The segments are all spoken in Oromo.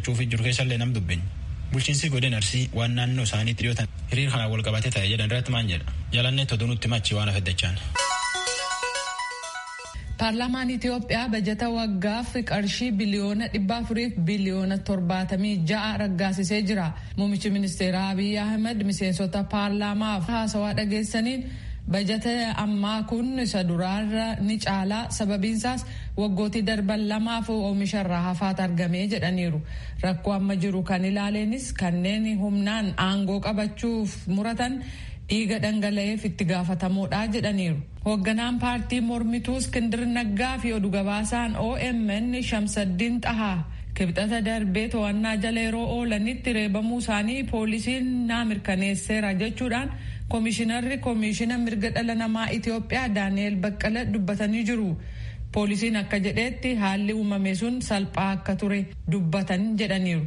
hojjechuuf jiru keessallee nam dubbin. Bulchiinsi godina Arsii waan naannoo isaaniitti dhiyootan hiriira kanaan wal qabatee ta'e jedhan irratti maan jedha. Jalannee toduu nutti machi waan afeddachaan. Paarlaamaan Itiyoophiyaa bajata waggaaf qarshii biliyoona 400 biliyoona 76 raggaasisee jira. Muummichi ministeeraa Abiy Ahmed miseensota paarlaamaaf haasawaa dhageessaniin bajata ammaa kun isa duraarra ni caalaa, sababiinsaas waggootii darban lamaaf oomisharraa hafaat argamee jedhaniiru. Rakkoo amma jiru kan ilaaleenis kanneen humnaan aangoo qabachuuf muratan dhiiga dhangala'eef itti gaafatamuudha jedhaniiru. Hoogganaan paartii mormituu Iskindir Naggaa fi oduu gabaasaan OMN Shamsaddiin Xahaa Kibxata darbee to'annaa jala yeroo oolanitti reebamuu isaanii poolisiin naa mirkaneesseera jechuudhaan koomishinarri Koomishina Mirga Dhala Namaa Itiyoophiyaa Daani'el Baqqala dubbatanii jiru. Poolisiin akka jedhetti haalli uumame sun salphaa akka ture dubbatan jedhaniiru.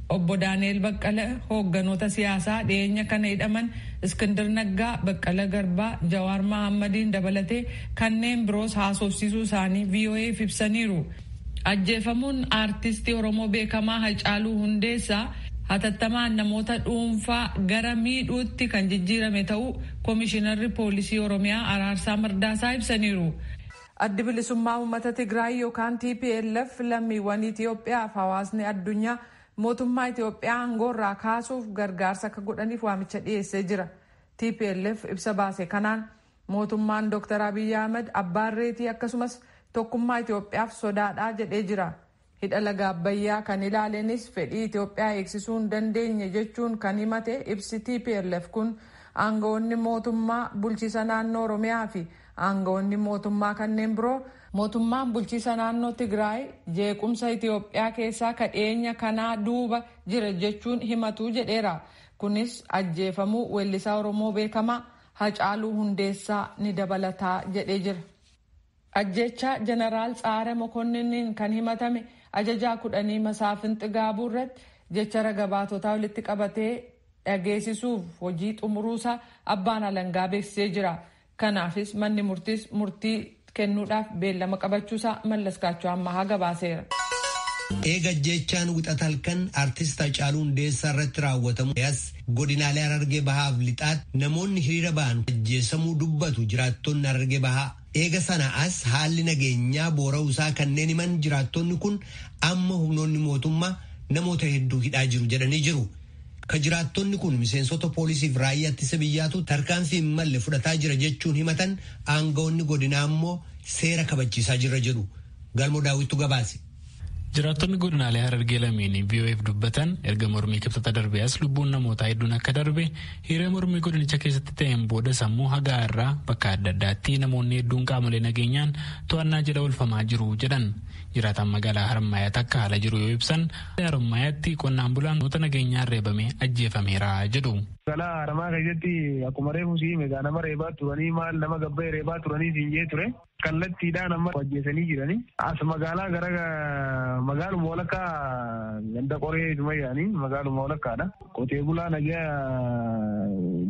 Obbo Daani'el Baqqala hoogganoota siyaasaa dhiyeenya kana hidhaman Iskindir Naggaa, Baqqala Garbaa, Jawaar Mahammadiin dabalatee kanneen biroos haasofsiisuu isaanii VOA'f ibsaniiru. Ajjeefamuun aartistii Oromoo beekamaa Hacaaluu Hundeessaa hatattamaan namoota dhuunfaa gara miidhuutti kan jijjiirame ta'uu Koomishinarri Poolisii Oromiyaa Araarsaa Mardaasaa ibsaniiru. Addi Bilisummaa Uummata Tigraay yookaan TPLF lammiiwwan Itiyoophiyaaf hawaasni addunyaa mootummaa Itiyoophiyaa aangoorraa kaasuuf gargaarsa akka godhaniif waamicha dhiyeessee jira. TPLF ibsa baase kanaan mootummaan Dr. Abiy Ahmed abbaa irreetii akkasumas tokkummaa Itiyoophiyaaf sodaadhaa jedhee jira. Hidha laga Abbayyaa kan ilaaleenis fedhii Itiyoophiyaa eegsisuu hin dandeenye jechuun kan himate ibsi TPLF kun, aangawoonni mootummaa bulchiisa naannoo Oromiyaa fi aangawoonni mootummaa kanneen biroo mootummaan bulchiisa naannoo Tigraay jeequmsa Itiyoophiyaa keessaa kadheenya kanaa duuba jira jechuun himatu jedheera. Kunis ajjeefamuu weellisaa Oromoo beekamaa Hacaaluu Hundeessaa ni dabalataa jedhee jira. Ajjeechaa Jeneraal Tsaare Mokonninniin kan himatame ajajaa kudhanii Masaafin Xigaabuu irratti jecha raga baatotaa walitti qabatee dhageessisuuf hojii xumuruusaa abbaan alangaa beeksisee jira. Kanaafis manni murtiis murtii kennuudhaaf beellama qabachuusaa Mallas Kaachoo Ammahaa gabaaseera. Eega jechaan Wixata halkan artist Hacaaluu Hundeessaa irratti raawwatamu as godinaalee Harargee Bahaaf Lixaatti namoonni hiriira ba'an ajjeesamuu dubbatu jiraattonni Harargee Bahaa. Eega sana as haalli nageenyaa boora'uusaa kanneen himan jiraattonni kun amma humnoonni mootummaa namoota hedduu hidhaa jiru jedhanii jiru. Ka jiraattonni kun miseensota poolisiif raayyaa ittisa biyyaatu tarkaanfii hin malle fudhataa jira jechuun himatan, aangawoonni godinaa immoo seera kabachiisaa jira jedhu. Galmoo Daawwittu gabaase. Jiraattonni godinaalee Harargee lameen VOAf dubbatan erga mormii Kibxata darbee as lubbuun namootaa hedduun akka darbe, hiriira mormii godinicha keessatti ta'een booda sammuu hagaa irraa bakka adda addaatti namoonni hedduun qaamolee nageenyaan to'annaa jala oolfamaa jiru jedhan. Jiraataan magaalaa Harmaayaatti akka haala jiru yoo ibsan, Harmaayaatti qonnaan bulaan namoota nageenyaan reebame ajjeefameera jedhu. Magaalaa Haramaa keessatti akkuma reefu sii meegaa nama reebaa turanii, maal nama gabba reebaa turanii siin jee ture. Kallattiidhaan amma ajjeesanii jiranii. As magaalaa gara magaaluma walakkaa ganda qoree yaanii magaaluma walakkaadha. Qotee bulaa nagaa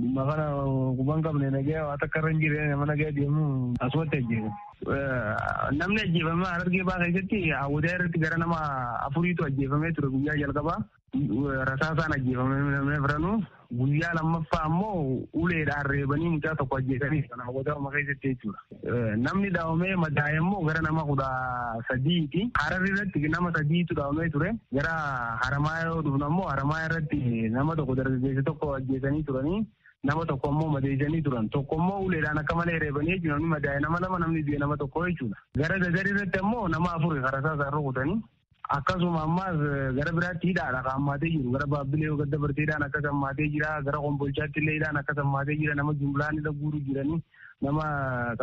dhimma kana quban qabne, nagaa waa takka irra hin jirre, nama nagaa deemu asumatti ajjeesan. Namni ajjeefame Harargee Bahaa keessatti Hawwataa irratti gara nama afuriitu ajjeefamee ture guyyaa jalqabaa. Rasaasaan ajjeefame namni afranuu. Guyyaa lammaffaa ammoo uleedhaan reebanii mucaa tokko ajjeesanii kana Hawwataa keessatti jechuudha. Namni dhaawamee madaa'e immoo gara nama 13ti. Hararri irratti nama sadiitu dhaawamee ture. Gara Haramaa yoo dhufnu ammoo Haramaa irratti nama tokko, dargaggeessa tokko ajjeesanii turanii, nama tokko ammoo madeessanii turan, tokko immoo uleedhaan akka malee reebanii jechuudha. Namni madaa'e nama lama, namni du'e nama tokko jechuudha. Gara Dadar irratti ammoo nama afur rasaasaan rukutanii. Akkasuma ammaas gara biraatti hidhaadha kan hammaatee jiru. Gara Baabbilee yoo gadda bartee hidhaan akkas hammaatee jira. Gara Kombolchaatti illee hidhaan akkas hammaatee jira. Nama jumlaan hidha guuruu jiranii, nama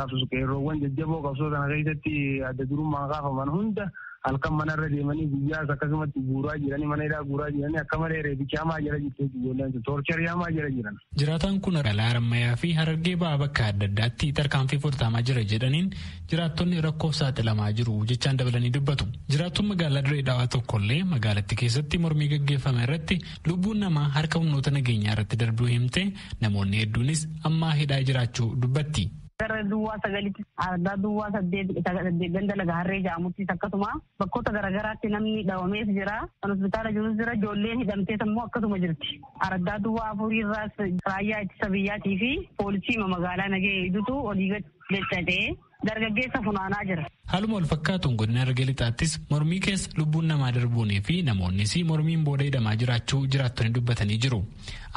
qabsu, qeerroowwan jajjaboo qabsoo sana keessatti adda durummaan kaafaman hunda halkan manarra deemanii guyyaas akkasumatti guuraa jiranii, mana hidhaa guuraa jiranii, akka malee reebicha hamaa jala jirti, ijoolleen torture hamaa jala jiran. Jiraataan kun magaalaa Harammayaa fi Harargee Bahaa bakka adda addaatti tarkaanfii fudhatamaa jira jedhaniin jiraattonni rakkoof saaxilamaa jiru jechaan dabalanii dubbatu. Jiraattuun magaalaa Diree Dhaawaa tokkollee magaalattii keessatti mormii gaggeeffame irratti lubbuun namaa harka humnoota nageenyaa irratti darbuu himte, namoonni hedduunis ammaa hidhaa jiraachuu dubbatti. Gara duwwaa 9tti ardaa duwwaa 8 ganda laga harree ja'amuttis akkasuma bakkoota garaagaraatti namni dhawamees jira. Kan hospitaala jirus jira. Ijoolleen hidhamtees immoo akkasuma jirti. Ardaa duwwaa 4 irraas raayyaa ittisa biyyaatii fi poolisii magaalaa nagee idutu olii gad jechatee dargaggeessa funaanaa jira. Haaluma wal fakkaatuun godina Harargee Lixaattis mormii keessa lubbuun namaa darbuunii fi namoonnis mormiin booda hidhamaa jiraachuu jiraattonni dubbatanii jiru.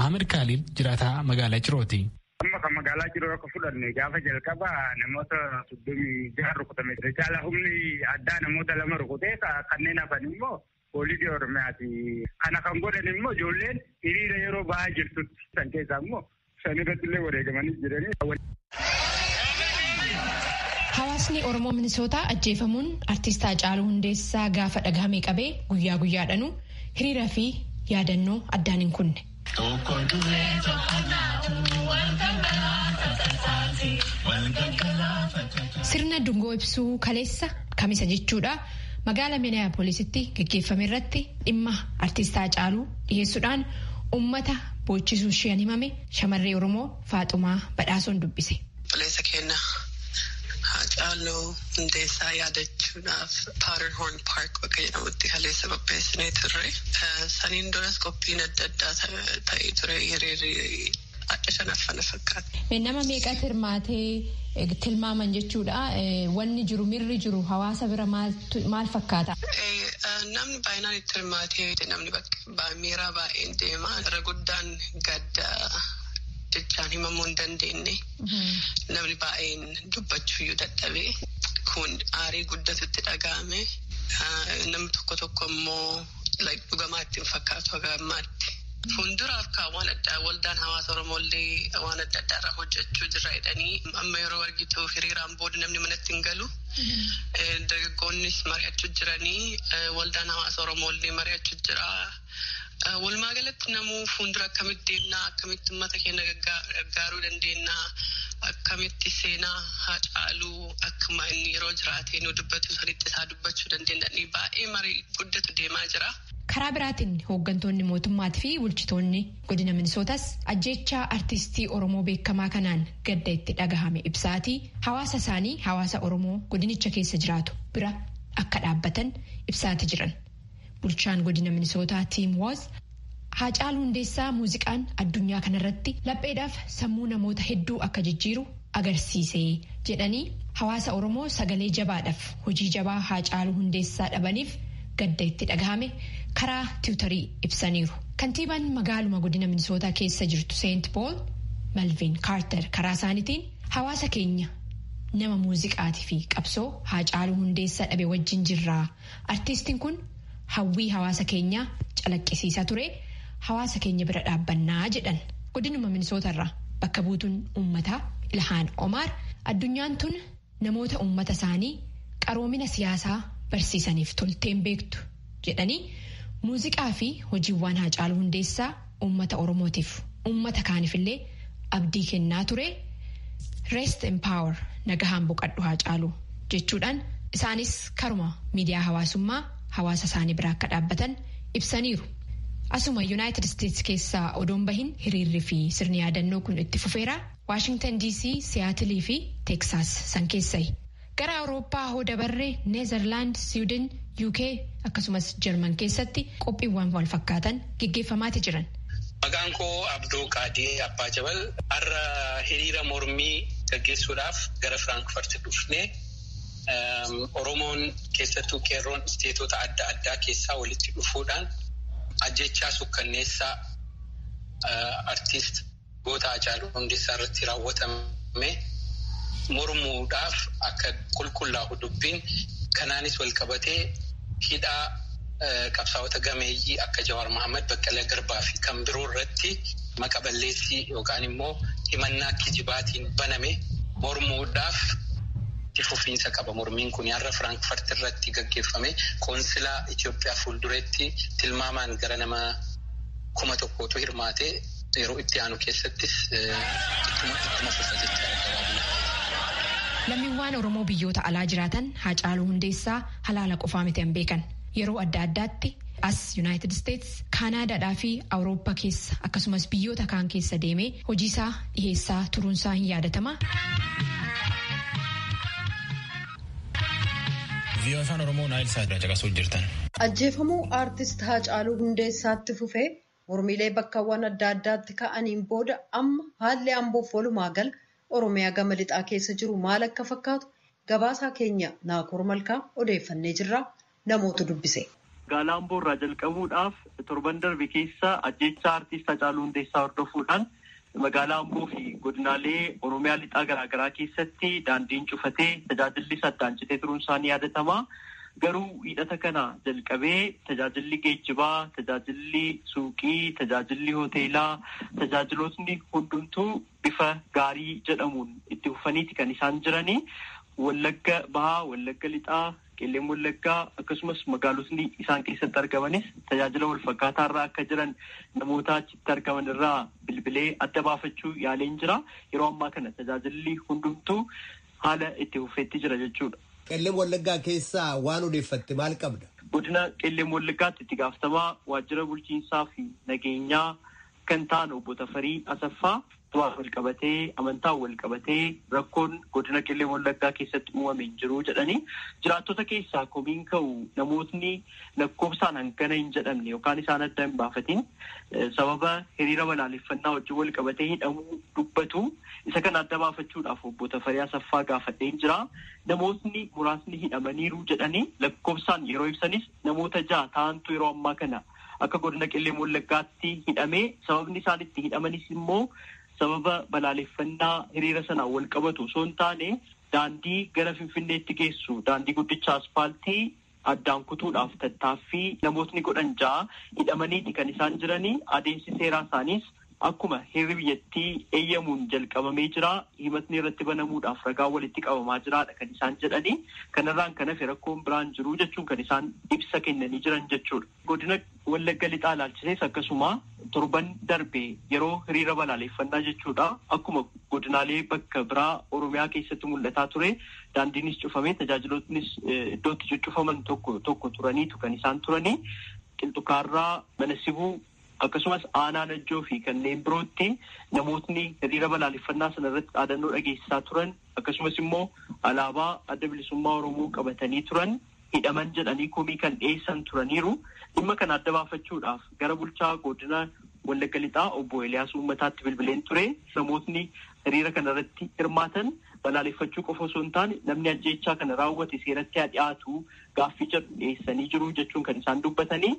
Ahmed Khalil jiraataa magaalaa Cirooti. Amma kan magaalaa Ciroo akka fudhanne gaafa jalqaba namoota 36 rukutame. Caala humni addaa namoota 2 rukutee kanneen hafan immoo poolisii Oromiyaati. Kana kan godhan immoo ijoolleen hiriira yeroo ba'aa jirtutti. San keessaa immoo 5 irratti illee wareegamanii jiranii. Hawaasni Oromoo Minisootaa ajjeefamuun artist Haacaaluu Hundeessaa gaafa dhagahame qabee guyyaa guyyaadhaanuu hiriira fi yaadannoo addaan hin kunne. Sirna dungoo ibsuu kaleessa kamisa jechuudha magaala Minneapoolisitti gaggeeffame irratti dhimma artist Haacaaluu dhiyeessuudhaan uummata boochisuu isheen himame shamarree Oromoo Faaxumaa Badhaasoon dubbise. Haacaaluu Hundeessaa yaadachuudhaaf Powderhorn Park bakka jedhamutti kaleessa qopheessinee turre. Saniin duras qophiin adda addaa ta'ee ture hiriirri adda shanaffana fakkaata. Nama meeqatti hirmaatee tilmaaman jechuudha. Wanni jiru mirri jiru hawaasa bira maal fakkaata? Namni baay'inaan itti hirmaatee namni miiraa baay'een deema. Irra guddaan gadda jechaan himamuu hin dandeenye. Namni baay'een dubbachuuyyuu dadhabee kun aarii guddatutti dhaga'ame. Namni tokko tokko immoo dhugamaa itti hin fakkaatu haga ammaatti. Fuulduraaf kaa waan addaa waldaan hawaasa Oromooillee waan adda addaa irraa hojjechuu jirra jedhanii amma yeroo argitu hiriiraan booda namni manatti hin galu. Dargaggoonnis mari'achuu jiranii waldaan hawaasa Oromooillee mari'achuu jira. Walumaa galatti namuu fuuldura akkamitti deemnaa akkamitti uummata keenya gargaaruu dandeenyaa akkamitti seenaa Haacaaluu akkuma inni yeroo jiraatee nu dubbatu sanitti isaa dubbachuu dandeenya baay'ee marii guddatu deemaa jira. Karaa biraatiin hooggantoonni mootummaatii fi bulchitoonni godina Minisootas ajjeechaa artistii Oromoo beekamaa kanaan gadda itti dhagahame ibsaatii hawaasa isaanii hawaasa Oromoo godinicha keessa jiraatu bira akka dhaabbatan ibsaati jiran. Bulchaan godina Minisootaa Tiim Woz Haacaaluu Hundeessaa muuziqaan addunyaa kanarratti lapheedhaaf sammuu namoota hedduu akka jijjiiru agarsiise jedhanii hawaasa Oromoo sagalee jabaadhaaf hojii jabaa Haacaaluu Hundeessaa dhabaniif gadda itti dhagahame karaa tiwutarii ibsaniiru. Kantiibaan magaaluma godina Minisootaa keessa jirtu Seent Pool Malvin Kaarter karaa isaaniitiin hawaasa keenya nama muuziqaatii fi qabsoo Haacaaluu Hundeessaa dhabe wajjin jirraa. Artiistiin kun hawwii hawaasa keenyaa calaqqisiisaa ture hawaasa keenya bira dhaabbannaa jedhan. Godinuma Minisootarraa bakka buutuun uummataa Ilhaan Omaar addunyaan tun namoota uummata isaanii qaroomina siyaasaa barsiisaniif tolteen beektu jedhanii muuziqaa fi hojiiwwan Haacaaluu Hundeessaa uummata Oromootiif uummata kaaniifillee abdii kennaa ture rest in power nagahaan boqadhu Haacaaluu jechuudhaan isaanis karuma miidiyaa hawaasummaa hawaasa isaanii bira akka dhaabbatan ibsaniiru. Asuma Yuunaayitid Isteetsi keessaa odoon bahin hiriirri fi sirni yaadannoo kun itti fufeera. Waashingtan DC, Siyaatilii fi Teeksaas san keessayi. Gara Awurooppaa hoo dabarree Neezerlaand, Siwiidin, UK akkasumas Jarman keessatti qophiiwwan wal fakkaatan geggeeffamaati jiran. Maqaan koo Abdoo Qaadee Abbaa Jabal har'a hiriira mormii gaggeessuudhaaf gara Firaankfurt dhufnee Oromoon keessattuu qeerroon isteetota adda addaa keessaa walitti dhufuudhaan ajjechaa sukkanneessaa artiist goota Haacaaluu Hundeessaa irratti raawwatame mormuudhaaf akka qulqullaa'u dubbiin kanaanis wal qabatee hidhaa qabsaa'ota gameeyyii akka Jawaar Mohaammed, Baqqalaa Garbaa fi kan biroo irratti maqa balleessii yookaan immoo himannaa kijibaatiin baname mormuudhaaf itti fufiinsa qaba. Mormiin kun har'a Firaankfurt irratti gaggeeffame koonsilaa Itoophiyaa fuuldureetti tilmaamaan gara nama 1000 hirmaate yeroo itti aanu keessattis ittuma fufa jechaadha gabaabinaan. Lammiiwwan Oromoo biyyoota alaa jiraatan Haacaaluu Hundeessaa halaala qofaa miti hin beekan. Yeroo adda addaatti as Yuunaayitid Isteets, Kaanaadaadhaa fi Awurooppaa keessa akkasumas biyyoota kaan keessa deemee hojiisaa dhiheessaa turuunsaa hin yaadatama. VOA Afaan Oromoo Naayil Saat irraa caqasuu jirtan. Ajjeefamuu aartist Haacaaluu Hundeessaatti fufee mormiilee bakkawwan adda addaatti ka'aniin booda amma haalli Amboof walumaa gala Oromiyaa gama lixaa keessa jiru maal akka fakkaatu gabaasaa keenya Naakoor Malkaa odeeffannee jirra, namoota dubbise. Magaalaa Amboo irraa jalqabuudhaaf torban darbe keessa ajjeechaa aartist Haacaaluu Hundeessaa hordofuudhaan magaalaa Amboo fi godinaalee Oromiyaa lixaa garaagaraa keessatti daandiin cufatee tajaajilli addaan citee turuun isaanii yaadatama. Garuu hidhata kana jalqabee tajaajilli geejjibaa, tajaajilli suuqii, tajaajilli hoteelaa, tajaajilootni hundumtuu bifa gaarii jedhamuun itti fufaniiti kan isaan jiranii. Wallagga Bahaa, Wallagga Lixaa, Qeelleen Wallaggaa akkasumas magaalotni isaan keessatti argamanis tajaajila walfakkaataa irraa akka jiran namoota achitti argaman irraa bilbilee adda baafachuu yaaleen jira. Yeroo ammaa kana tajaajilli hundumtuu haala itti fufeetti jira jechuudha. Qeelleen Wallaggaa keessaa waan odeeffatte maal qabda? Godina Qeelleen Wallaggaatti itti gaafatamaa waajjira bulchiinsaa fi nageenyaa kan ta'an obbo Tafarii Asaffaa waan wal qabatee amantaan wal qabatee rakkoon godina Qeelleen Wallaggaa keessatti uumame hin jiru jedhanii, jiraattota keessaa komiin ka'u namootni lakkoofsaan hangana hin jedhamne yookaan isaan adda hin baafatin sababa hiriira balaaleffannaa wajjin wal qabatee hidhamuu dubbatu. Isa kana adda baafachuudhaaf obbo Tafarii Asaffaa gaafadheen jira. Namootni muraasni hidhamaniiru jedhanii lakkoofsaan yeroo ibsanis namoota 6 ta'antu yeroo ammaa kana akka godina Qeelleen Wallaggaatti hidhamee, sababni isaan itti hidhamanis immoo sababa balaaleffannaa hiriira sanaan wal qabatu osoo hin taane daandii gara Finfinneetti geessu daandii guddicha aspaaltii addaan kutuudhaaf tattaaffii namootni godhan 6 hidhamaniiti kan isaan jiranii. Adeemsi seeraa isaaniis akkuma heerri biyyattii eeyyamuun jalqabamee jira. Himatni irratti banamuudhaaf ragaa walitti qabamaa jiraadha kan isaan jedhanii. Kanarraan kan hafe rakkoon biraan jiru jechuun kan isaan ibsa kennanii jiran jechuudha. Godina Wallagga Lixaa ilaalchisees akkasuma torban darbe yeroo hiriira balaaleffannaa jechuudha. Akkuma godinaalee bakka biraa Oromiyaa keessatti mul'ataa ture, daandiinis cufamee tajaajilootnis iddootti cuccufaman tokko tokko turaniitu kan isaan turanii. Qilxukaarraa, Mana Sibuu, akkasumas aanaa Najjoo fi kanneen birootti namootni hiriira balaaleffannaa sana irratti dhaadannoo dhageessisaa turan, akkasumas immoo alaabaa Adda Bilisummaa Oromoo qabatanii turan hidhaman jedhanii komii kan dhiyeessan turaniiru. Dhimma kana adda baafachuudhaaf gara bulchaa godina Wallagga Lixaa obbo Eliyaas Uummataatti bilbileen ture. Namootni hiriira kana irratti hirmaatan balaaleffachuu qofa osoo hin taane namni ajjeechaa kana raawwate seeratti haa dhiyaatu gaaffii jedhu dhiyeessanii jiru jechuun kan isaan dubbatanii.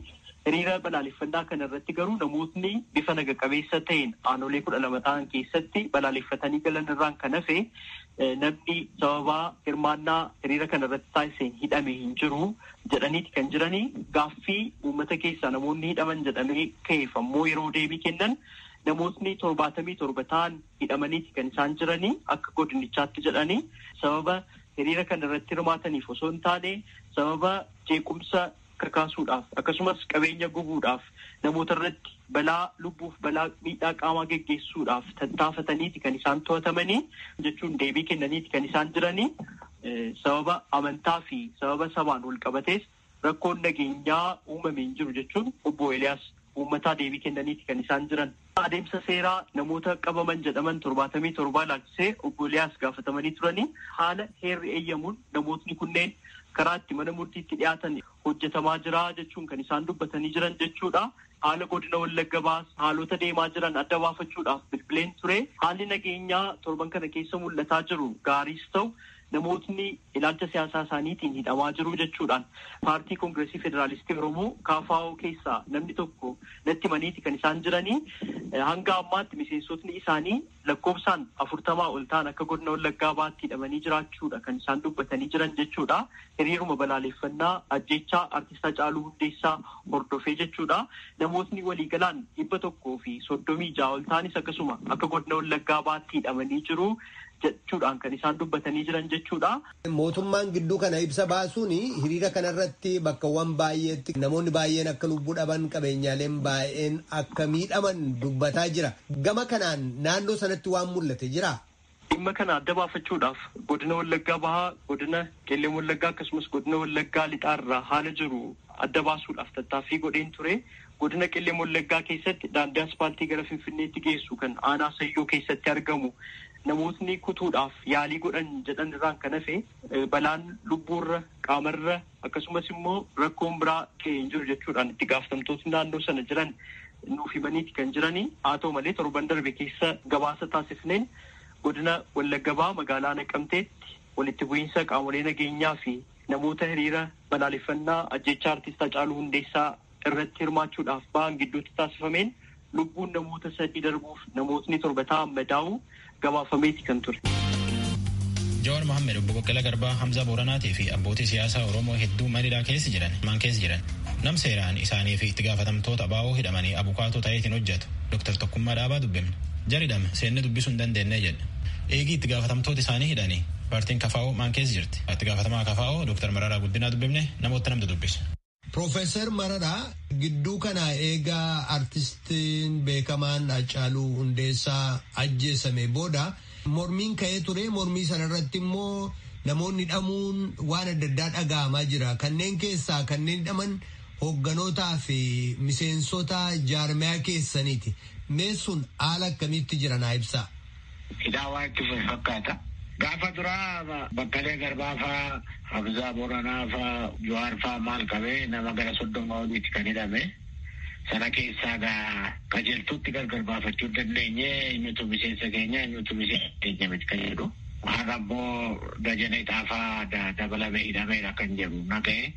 Hiriira balaaleffannaa kana irratti garuu namootni bifa naga qabeessa ta'een aanolee 12 ta'an keessatti balaaleffatanii galan irraan kan hafe namni sababaa hirmaannaa hiriira kana irratti taasiseen hidhame hin jiru jedhaniiti kan jiranii. Gaaffii uummata keessaa namoonni hidhaman jedhamee ka'eef ammoo yeroo deebii kennan namootni 77 ta'an hidhamaniiti kan isaan jiranii akka godinichaatti jedhanii, sababa hiriira kana irratti hirmaataniif osoo hin taane sababa jeequmsa kakaasuudhaaf akkasumas qabeenya gubuudhaaf namoota irratti balaa lubbuuf balaa miidhaa qaamaa geggeessuudhaaf tattaafataniiti kan isaan to'atamanii jechuun deebii kennaniiti kan isaan jiranii. Sababa amantaa fi sababa sabaan wal qabatees rakkoon nageenyaa uumame hin jiru jechuun obbo Eliyaas Uummataa deebii kennaniiti kan isaan jiran. Adeemsa seeraa namoota qabaman jedhaman 77 ilaalchisee obbo Eliyaas gaafatamanii turanii, haala heerri eeyyamuun namootni kunneen karaa itti mana murtiitti dhiyaatan hojjetamaa jira jechuun kan isaan dubbatanii jiran jechuudha. Haala godina Wallagga Bahaas haalota deemaa jiran adda baafachuudhaaf bilbileen ture. Haalli nageenyaa torban kana keessa mul'ataa jiru gaariis ta'u namootni ilaalcha siyaasaa isaaniitiin hidhamaa jiru jechuudhaan paartii Koongireesii Federaalistii Oromoo KFO keessaa namni tokko natti himaniiti kan isaan jiranii. Hanga ammaatti miseensotni isaanii lakkoofsaan 40 ol ta'an akka godina Wallaggaa Bahaatti hidhamanii jiraachuudha kan isaan dubbatanii jiran jechuudha. Hiriiruma balaaleffannaa ajjeechaa aartist Haacaaluu Hundeessaa hordofee jechuudha. Namootni waliigalaan 136 ol ta'anis akkasuma akka godina Wallaggaa Bahaatti hidhamanii jiru jechuudhaan kan isaan dubbatanii jiran jechuudha. Mootummaan gidduu kana ibsa baasuun hiriira kanarratti bakkawwan baay'eetti namoonni baay'een akka lubbuu dhaban, qabeenyaaleen baay'een akka miidhaman dubbataa jira. Gama kanaan naannoo sanatti waan mul'ate jira. Dhimma kana adda baafachuudhaaf godina Wallaggaa Bahaa, godina Qeelleen Wallaggaa akkasumas godina Wallaggaa Lixaarraa haala jiru adda baasuudhaaf tattaaffii godheen ture. Godina Qeelleen Wallaggaa keessatti daandii aspaaltii gara Finfinneetti geessu kan aanaa Sayyoo keessatti argamu Namootni kutuudhaaf yaalii godhan jedhan irraan kan hafe balaan lubbuurra qaamarra akkasumas immoo rakkoon biraa ga'ee hin jiru jechuudhaan itti gaafatamtootni naannoo sana jiran nuuf himaniiti kan jiranii. Haa ta'u malee torban darbe keessa gabaasa taasifneen godina Wallagga Bahaa magaalaa Naqamteetti walitti bu'iinsa qaamolee nageenyaa fi namoota hiriira balaaleffannaa ajjechaa artist Haacaaluu Hundeessaa irratti hirmaachuudhaaf ba'an gidduutti taasifameen lubbuun namoota 3 darbuuf namootni 7 ta'an madaa'u gabaafameeti kan ture. Jawaar Mohammed, obbo Baqqalaa Garbaa, Hamzaa Booranaatii fi abbootii siyaasaa Oromoo hedduu manidhaa keessa jiran maan keessa jiran nam seeraan isaanii fi itti gaafatamtoota abaa'oo hidhamanii abukaatoo ta'eetiin hojjetu Dr. Tokkummaa Dhaabaa dubbifne. Jaridhame seenne dubbisuu hin dandeenye jedhe. Eegii itti gaafatamtoota isaanii hidhanii paartiin KFO maan keessa jirti. Itti gaafatamaa KFO Dr. Mararaa Guddinaa dubbifne namoota namtu dubbise. Piroofeesar Mararaa, gidduu kana eegaa artistiin beekamaan Haacaaluu Hundeessaa ajjeesame booda mormiin ka'ee ture. Mormii sana irratti immoo namoonni hidhamuun waan adda addaa dhaga'amaa jira. Kanneen keessaa kanneen hidhaman hoogganootaa fi miseensota jaarmiyaa keessaniiti. Mee sun haala akkamiitti jira naa ibsaa? Hidhaa waan itti fufe fakkaata. Gaafa duraa Baqqalee Garbaa faa, Hamzaa Booranaa faa, Jawaar faa maal qabee nama gara 30 oliitti kan hidhame. Sana keessaa gaa qajeeltuutti gargar baafachuu dandeenye eenyutu miseensa keenya, eenyutu miseensa keenya miti kan jedhu. Har'a immoo Dajanee Xaafaa dabalamee hidhameera kan jedhu naga'e.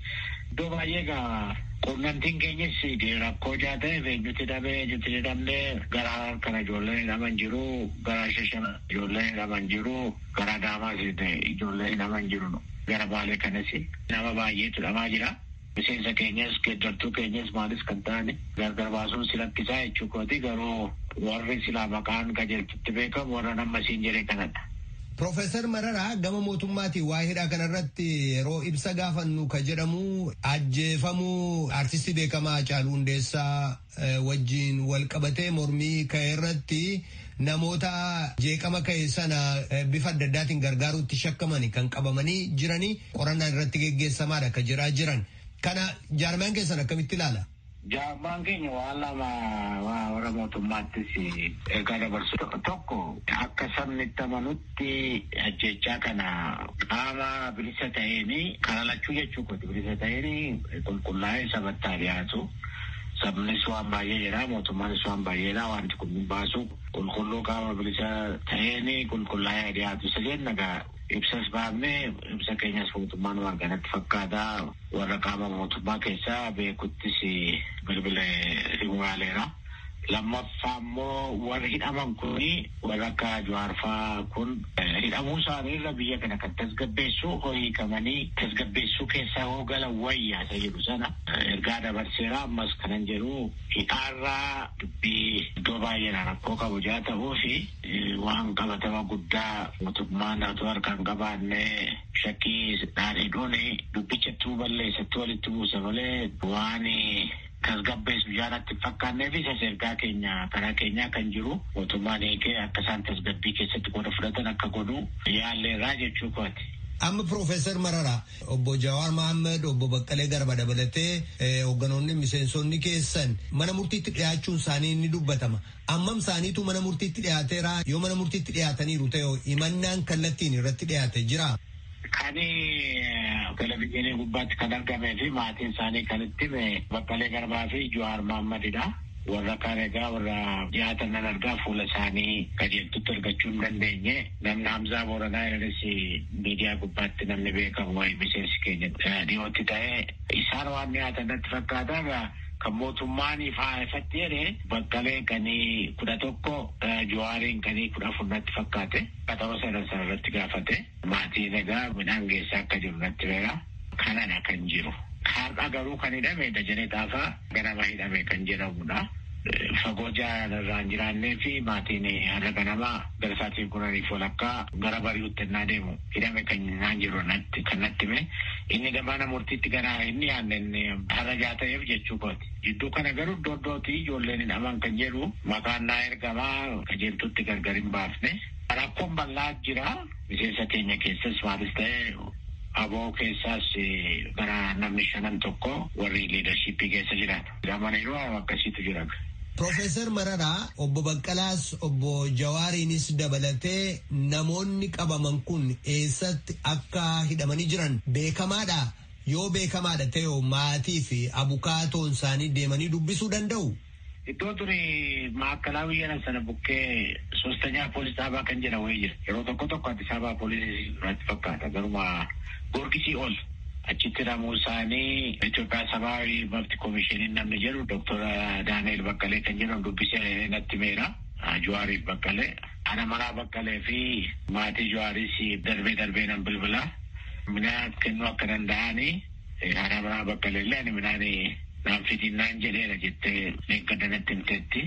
Iddoo baay'ee gaa quunnamtiin keenyas rakkoo jaa ta'eef eenyutti hidhamee eenyutti hidhamnee gara kana ijoolleen hidhaman jiru, gara Shashamannee ijoolleen hidhaman jiru, gara Adaamaas ijoolleen hidhaman jiru, gara Baalee kanas nama baay'eetu hidhamaa jira. Miseensa keenyas geeddartuu keenyas maalis kan ta'ani gargar baasuun si rakkisaa jechuu kooti, garuu warri silaa maqaan qajeeltutti beekamu warra nama siin jedhe kanadha. Piroofeesar Mararaa, gama mootummaatiin waa'ee hidhaa kanarratti yeroo ibsa gaafannu ka jedhamu ajjeefamuu artistii beekamaa Haacaaluu Hundeessaa wajjin wal qabatee mormii ka'e irratti namoota jeeqama ka'e sana bifa adda addaatiin gargaaruutti shakkamani kan qabamanii jiranii qorannaan irratti geggeessamaadha ka jiraa jiran. Kana jaarmaan keessan akkamitti ilaala? Jaarmaan keenya waan lama warra mootummaattis ergaa dabarsu. Tokko, akka sabni itti amanutti ajjechaa kana qaama bilisa ta'een karaa lachuu jechuu kooti, bilisa ta'een qulqullaa'ee sabattaa dhiyaatu. Sabnis waan baay'ee jedha, mootummaanis waan baay'eedha, wanti kun baasu qulqulluu qaama bilisa ta'een qulqullaa'ee dhiyaatu isa jenna. Gaa ibsas baafnee ibsa keenyas mootummaan waan kanatti fakkaata, warra qaama mootummaa keessaa beekuttis bilbila himuwaaleera. Lammaffaa immoo warri hidhaman kuni, warra akka Jawaarfaa kun, hidhamuu isaanii irra biyya kana kan tasgabbeessu hiikamanii tasgabbeessuu keessaa hoo galan wayyaa isa jedhu sana ergaa dabarseera. Ammas kanan jedhu, hidhaarraa dubbii iddoo baay'eedhaan rakkoo qabu jaa ta'uu fi waan qabatama guddaa mootummaan otoo harkaan qabaanne shakkiidhaan hidhuun dubbichattuu balleessattuu walitti buusa malee waan tasgabbeessu jaalatti fakkaannee fi isas ergaa keenya karaa keenyaa kan jiru mootummaan eegee akka isaan tasgabbii keessatti qooda fudhatan akka godhu yaalleerraa jechuu kooti. Amma Piroofeesar Mararaa, obbo Jawaar Mohaammed, obbo Baqqalee Garba dabalatee hoogganoonni miseensonni keessan mana murtiitti dhiyaachuun isaanii ni dubbatama. Ammam isaaniitu mana murtiitti dhiyaateera? Yoo mana murtiitti dhiyaataniiru ta'e, himannaan kallattiin irratti dhiyaate jira? Kan televizyiinii gubbaatti kan argamee fi maatiin isaanii kan itti hime Baqqalee Garbaa fi Jawaar Mohammadidha. Warra kaan egaa warra dhiyaatan nan argaa, fuula isaanii qajeeltutti argachuu hin dandeenye. Namni Hamzaa Booranaa jedhanis miidiyaa gubbaatti namni beekamu wayi miseensi keenya dhiyootti ta'ee isaan waan dhiyaatan natti fakkaata. Kan mootummaan ifaa ifatti jedhe Baqqalee kanii 11, Jawaariin kanii 14 natti fakkaate. Qaxaroo sadan sana irratti gaafate. Maatiin egaa midhaan geessaa akka jiru natti beeka. Kanadha kan jiru. Har'a garuu kan hidhame Dajanee Xaafaa ganama hidhame kan jedhamudha. Fagoo irraa hin jiraannee fi maatiin har'a ganama gara sa'aatii 10:30 gara bari'utti ennaa deemu hidhame kan naan jiru natti kan natti hime. Inni mana murtiitti gara inni yaadne har'a jaa ta'eef jechuu kooti. Jidduu kana garuu iddoo iddootti ijoolleen hidhaman kan jedhu maqaan naa ergamaa, qajeeltutti gargar hin baafne. Rakkoon bal'aa jira. Miseensa keenya keessas maalis ta'e aboo keessaas gara namni shanan tokko warri leadershipii keessa jiran. Hidhamaniiru, akkasiitu jira. Profeesar Mararaa obbo Baqqalaas obbo Jawaariinis dabalatee namoonni qabaman kun eessatti akka hidhamanii jiran beekamaadha. Yoo beekamaadha ta'e maatii fi abukaatoon isaanii deemanii dubbisuu danda'u. Iddoo turi maakkalaa jedhan sana bukkee soostanyaa poolis dhaabaa kan jedhan wayii jira. Yeroo tokko tokko Addis Ababaa poolisii irratti fakkaata. Garuma Goorgisii ol. Achitti hidhamuu isaanii Itoophiyaa Sabaawi Mabti Koomishiniin namni jedhu Dooktor Daani'el Baqqalee kan jedhamu dubbisee natti himeera. Jawaariif Baqqalee. Ana maraa Baqqalee fi maatii Jawaaris darbee darbee nan bilbila. Midhaan kennuu akka danda'anii haadha manaa Baqqalee illee ani midhaan naan fidin naan jedheera jettee deeggarda natti himteetti.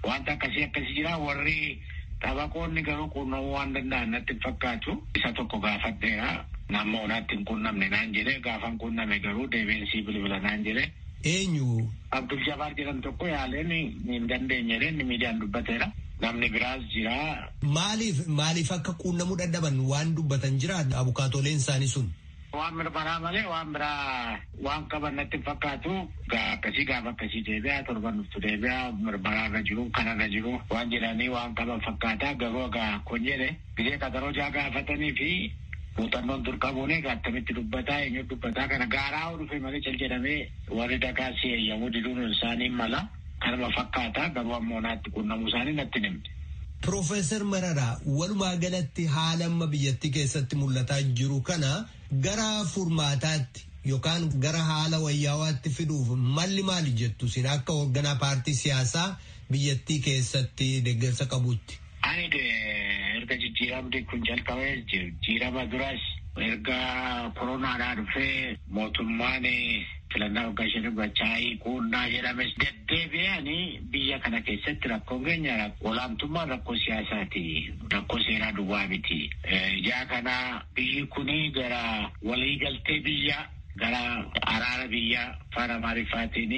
Wanta akkasii akkasii jira warri xabaqoonni garuu quunnamuu waan danda'an natti hin fakkaatu. Isa tokko gaafadheera. Nama onaatti hin quunnamne naan jedhee gaafa hin quunname garuu deebiinsii bilbila naan jedhee. Eenyu? Abdul Jabaar jedhamu tokko yaaleen hin dandeenye inni miidiyaan dubbateera. Namni biraas jira. Maaliif akka quunnamuu dadhaban waan dubbatan jira abukaatoleen isaanii sun? Waan mirmaraa malee waan biraa waan qaban natti hin fakkaatu. Akkasii gaafa akkasii deebi'a torban dhuftu deebi'a mirmaraa irra jiru kanarra jiru waan jedhanii waan qaban fakkaata garuu egaa kun jedhe gisee qaxaroo jaa gaafatanii fi muuxannoon dur qabuun egaa akkamitti dubbataa eenyu dubbataa kana gaaraa dhufe malee cal jedhamee warri dakaa si eeyyamuu diduun isaanii mala kanuma fakkaata garuu ammoo naatti quunnamuu isaanii natti himte. Profeesar Mararaa walumaa galatti haala amma biyyattii keessatti mul'ataa jiru kana gara furmaataatti yookaan gara haala wayyaawaatti fiduuf malli maali jettu isin akka hoogganaa paartii siyaasaa biyyattii keessatti deeggarsa qabutti. Ani erga jijjiiramni kun jalqabee jijjiirama duras erga koronaadhaa dhufee mootummaan filannaa waggaa shanii gochaa quunnaa jedhames deddeebi'anii biyya kana keessatti rakkoon keenya olaantummaan rakkoo siyaasaati. Rakkoo seeraa duwwaa miti. Ijaa kana biyyi kuni gara waliigaltee biyya gara araara biyya afaan amaariffaatiin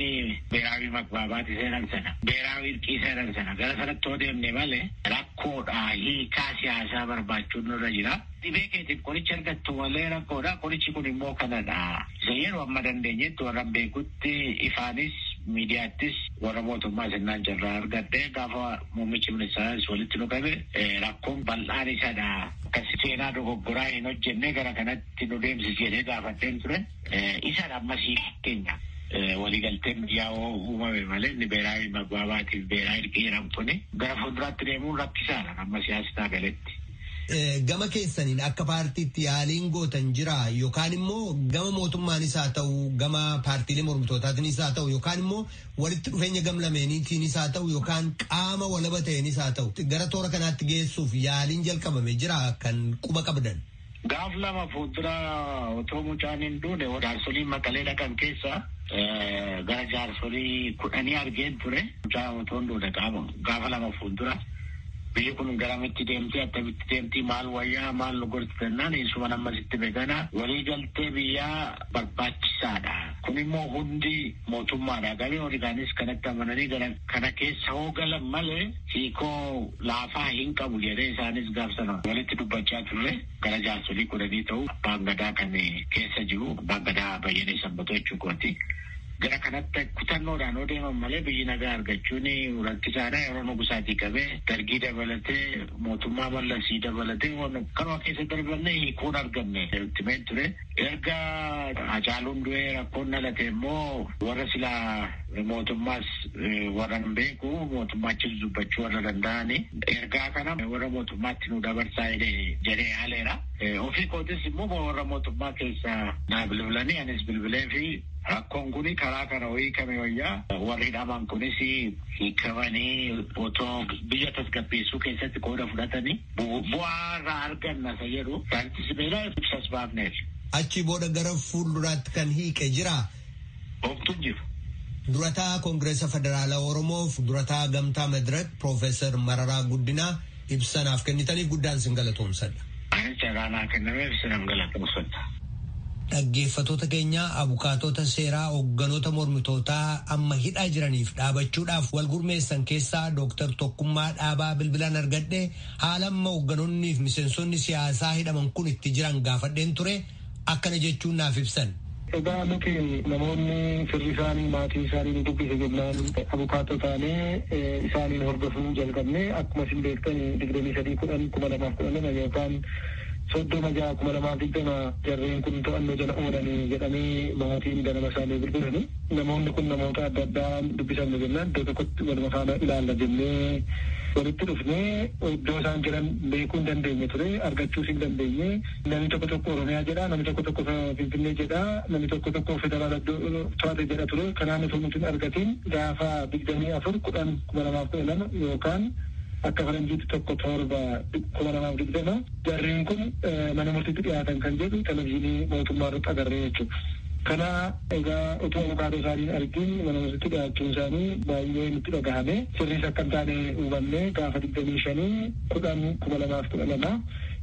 beeraawi magbaabaati seenan sana beeraawi irqii seenan sana gara sanatti yoo deemne malee rakkoodha hiikaa siyaasaa barbaachuun nurra jira. Dhibee keetiif qoricha argattu malee rakkoodha qorichi kun immoo kanadha. Isa yeroo amma dandeenyetti warra beekutti ifaanis miidiyaattis warra mootummaa sinnaan carraa argadhe gaafa muummichi ministeeraas walitti nu qabe rakkoon bal'aan isadha. Akkas seenaa dogoggoraa hin hojjenne gara kanatti nu deemsisi jedhee gaafadheen ture. Isadha ammasii keenya. Waliigalteen biyyaa uumame malee inni beeraa magbaabaatiif beeraa hirqii jedhamu kuni gara fuulduraatti deemuun rakkisaadha amma siyaasaa galetti. Gama keessaniin akka paartiitti yaaliin gootan jira yookaan immoo gama mootummaanis haa ta'u gama paartiilee mormitootaatiinis haa ta'u yookaan immoo walitti dhufeenya gam lameeniitiinis haa ta'u yookaan qaama walaba ta'eenis haa ta'u gara toora kanaatti geessuuf yaaliin jalqabame jira kan quba qabdan. Gaaf lama fuuldura otoo mucaan hin duune jaarsolii maqalee dhaqan keessa gara jaarsolii 10 argeen ture. Mucaan otoo hin duune qaama gaafa lama fuuldura. Biyyi kun garamitti deemtee attamitti deemtii maal wayyaa maal nu gorsi jennaan isuma ammasitti beekana waliigaltee biyyaa barbaachisaadha. Kun immoo hundi mootummaadha. Garee warri kanatti amananii gara kana keessa hoo galan malee hiikoo laafaa hin qabu jedhee isaanis gaafsana walitti dubbachaa turre gara jaarsolii 10 ta'u abbaan gadaa kan keessa jiru abbaan gadaa Bayyanee Sanbatoo jechuu kooti. Gara kanatti kutannoodhaan yoo deeman malee biyyi nagaa argachuun rakkisaadha. Yeroo nugusaatii qabee dargii dabalatee mootummaa mallasii dabalatee kanuma keessa darbanne hiikuun arganne itti ture. Erga Hacaaluun du'ee rakkoon dhalate immoo warra silaa mootummaas warra hin beeku mootummaachis dubbachuu warra danda'ani. Ergaa kana warra mootummaatti nu dabarsaa jedhee yaaleera. Ofii kootis immoo warra mootummaa keessaa naa bilbilanii anis bilbilee fi rakkoon kuni karaa kana hiikame wayyaa warri hidhaman kunis hiikamanii otoo biyya tasgabbeessuu keessatti qooda fudhatanii bu'aa irraa arganna isa jedhu saantis beelaa ibsas baafneef. Achi booda gara fuulduraatti kan hiike jira. Homtuun jiru. Durataa Koongireesa Federaalaa Oromoof durataa Gamtaa Madirak Piroofeesar Mararaa Guddinaa ibsanaaf kennitaniif guddaan sin galatoomsadha. Anis carraa naa kennameef sinan galatoomsadha. Dhaggeeffattoota keenya abukaatota seeraa hoogganoota mormitootaa amma hidhaa jiraniif dhaabachuudhaaf wal gurmeessan keessaa Dooktar Tokkummaa Dhaabaa bilbilaan argadhe haala amma hoogganoonnii fi miseensonni siyaasaa hidhaman kun itti jiran gaafadheen ture akkana jechuun naaf ibsan. Egaa nuti namoonni firri isaanii maatii isaanii ni dubbise jennaan abukaatoo taanee isaaniin hordofuu jalqabne. Akkuma isin beektan 23/10/2012 yookaan 30/6/2020 jarreen kun to'annoo jala oolanii jedhamee maatiin ganama isaanii bilbilani. Namoonni kun namoota adda addaa dubbisamne jennaan iddoo tokkotti waluma faana ilaalla jennee walitti dhufnee iddoo isaan jiran beekuu hin dandeenye ture, argachuus hin dandeenye. Namni tokko tokko Oromiyaa jedha, namni tokko tokko Finfinnee jedha, namni tokko tokko federaala to'ate jedha ture. Kanaan osoo nuti hin argatiin gaafa 24/10/2012 yookaan akka faranjiitti 1/7/2020 jarreen kun mana murtiitti dhiyaatan kan jedhu televizyiinii mootummaa irratti agarree jechuudha. Kana egaa utuu abukaatoo isaanii argin mana murtiitti dhiyaachuun isaanii baay'ee nutti dhagahame. Sirriis akka hin taane hubannee gaafa 25/10/2012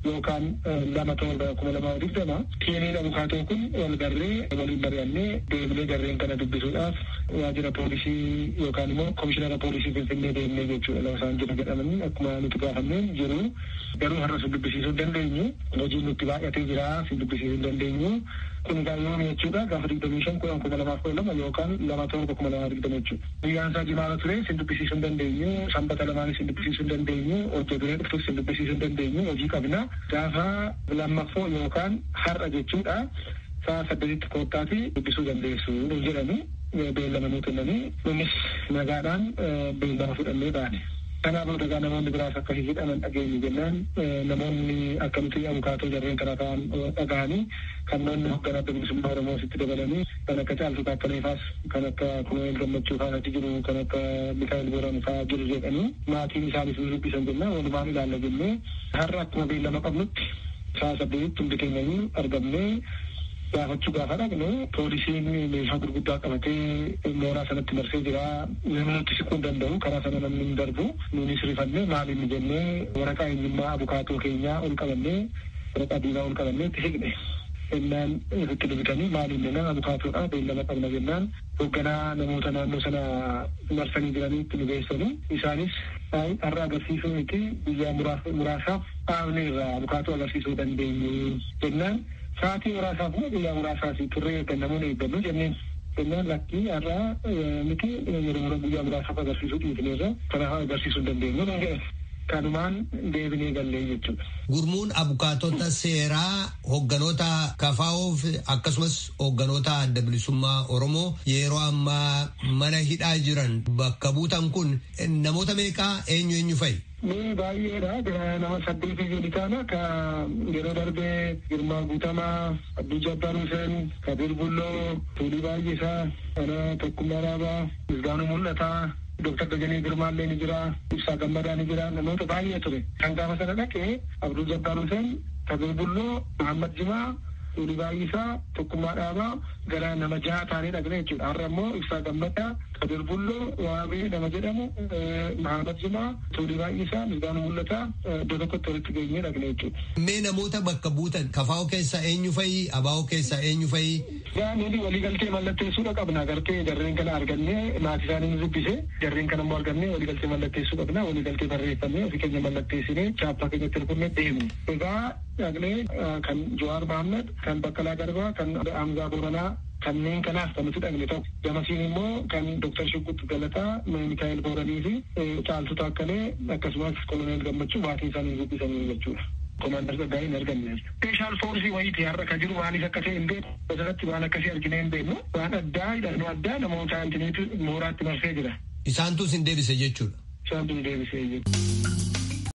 yookaan 2/7/2020 tiimiin abukaatoo kun wal garree waliin mari'annee deemnee jarreen kana dubbisuudhaaf waajjira poolisii yookaan immoo komishinara poolisii Finfinnee deemnee jechuudha. Lafa isaan jiru jedhamanii akkuma nuti gaafanneen jiru, garuu har'a sin dubbisiisuu hin dandeenyu, hojiin nutti baay'atee jira, sin dubbisiisuu hin dandeenyu. Kun egaa yoom jechuudha? Gaafa 25/10/2012 yookaan 2/7/2020 jechuudha. Guyyaan isaa jimaata ture, sin dubbisiisuu hin dandeenyu, sanbata lamaanis sin dubbisiisuu hin dandeenyu, hojii biree dhuftus sin dubbisiisuu hin dandeenyu, hojii qabna. Gaafa lammaffoo yookaan har'a jechuudha sa'a 8tti koottaati dubbisuu dandeessu jedhani beellama nuu kennanii, nunis nagaadhaan beellama fudhannee baane. Kanaa booda egaa namoonni biraas akkasii hidhaman dhageenye jennaan namoonni akkamitti abukaatoo jarreen kana ta'an dhagahanii kanneen hoogganaa adda bilisummaa Oromoo sitti dabalanii kan akka Caaltuu Taakkalee faas, kan akka Koloneel Gammachuu faas achi jiru, kan akka Mikaa'el Booraan faa jiru jedhanii maatiin isaanis nu dubbisan jennaan walumaan ilaalla jennee har'a akkuma beellama qabnutti sa'a 8tti hundi keenyayyuu argamnee gaafachuu gaafa dhaqne poolisiin meeshaa gurguddaa qabatee mooraa sanatti marsee jira. Namni nutti siquu hin danda'u, karaa sana namni hin darbu. Nunis rifannee maaliin jennee waraqaa eenyummaa abukaatoo keenyaa ol qabannee, waraqaa diimaa ol qabannee itti siqne. Innaan itti dubbatanii maaliin jennaan abukaatoodha, beellama qabna jennaan hoogganaa namoota naannoo sana marsanii jiranii itti nu geessanii, isaanis har'a agarsiisuu miti, guyyaa muraasaaf dhaabne irraa abukaatoo agarsiisuu dandeenyu jennaan sa'aatii muraasaaf moo guyyaa muraasaaf turree eegganna moo eeggannu jenneen. Jennaan lakkii, har'a miti, yeroo guyyaa muraasaaf agarsiisuu dhiifneerra, kanaaf agarsiisuu hin dandeenyu. Kanumaan deebinee gallee jechuudha. Gurmuun abukaatota seeraa hoogganoota KFO akkasumas hoogganoota adda bilisummaa Oromoo yeroo ammaa mana hidhaa jiran bakka buutan kun namoota meeqaa, eenyu eenyu fa'i? Ni baay'eedha. Gara nama 8 gadi taana. Ka yeroo darbee Girmaa Guutamaa, Abduu Jabbaar Hussein, Kabir Bulloo, Tuulii Baay'isaa, Ana Tokkummaa Raabaa, Misgaanuu Mul'ataa, Dooktar Dajanee Girmaallee ni jira, Ibsaa Gammadaa ni jira, namoota baay'ee ture. Kan gaafa sana dhaqee Abduu Jabbaar Hussein, Kabir Bulloo, Muhammad Jimaa, Tuulii Baay'isaa, Tokkummaa Dhaabaa gara nama 6 taanee dhaqne jechuudha. Har'a immoo Ibsaa Gammadaa, Kabir Bulloo, Waabee nama jedhamu, Muhammad Jimaa, Tuulii Baay'isaa, Misgaanuu Mul'ataa iddoo tokkotti walitti geenyee dhaqne jechuudha. Mee namoota bakka buutan KFO keessaa eenyu fa'i? ABO keessaa eenyu fa'i? Gaa nuti waliigaltee mallatteessuudha qabna. Gartee jarreen kana argannee maatii isaanii nu dubbise. Jarreen kana immoo argannee waliigaltee mallatteessuu qabna. Waliigaltee barreeffamee ofii keenya mallatteessinee chaappaa keenyatti rukunnee deemne. Egaa dhaqnee kan Jawaar Mohaammed, kan Baqqalaa Garbaa, kan Hamzaa Booranaa kanneen kanaaf kan nuti dhaqne tokko. Gamasiin immoo kan Dooktar Shuggut Galataa, Mikaa'el Booranii fi Caaltuu Taakkalee akkasumas Koloneel Gammachuu maatii isaanii dubbisanii jechuudha. Komaandar Tsaggaayee hin arganne. Speeshaal foorsii wayiiti har'a kan jiru, maaliif akka ta'e hin beeku. Asirratti waan akkasii arginee hin beeknu. Waan addaa hidhannoo addaa namoota antiniitu mooraatti marsee jira. Isaantu isin deebise jechuudha. Isaantu nu deebise jechuudha.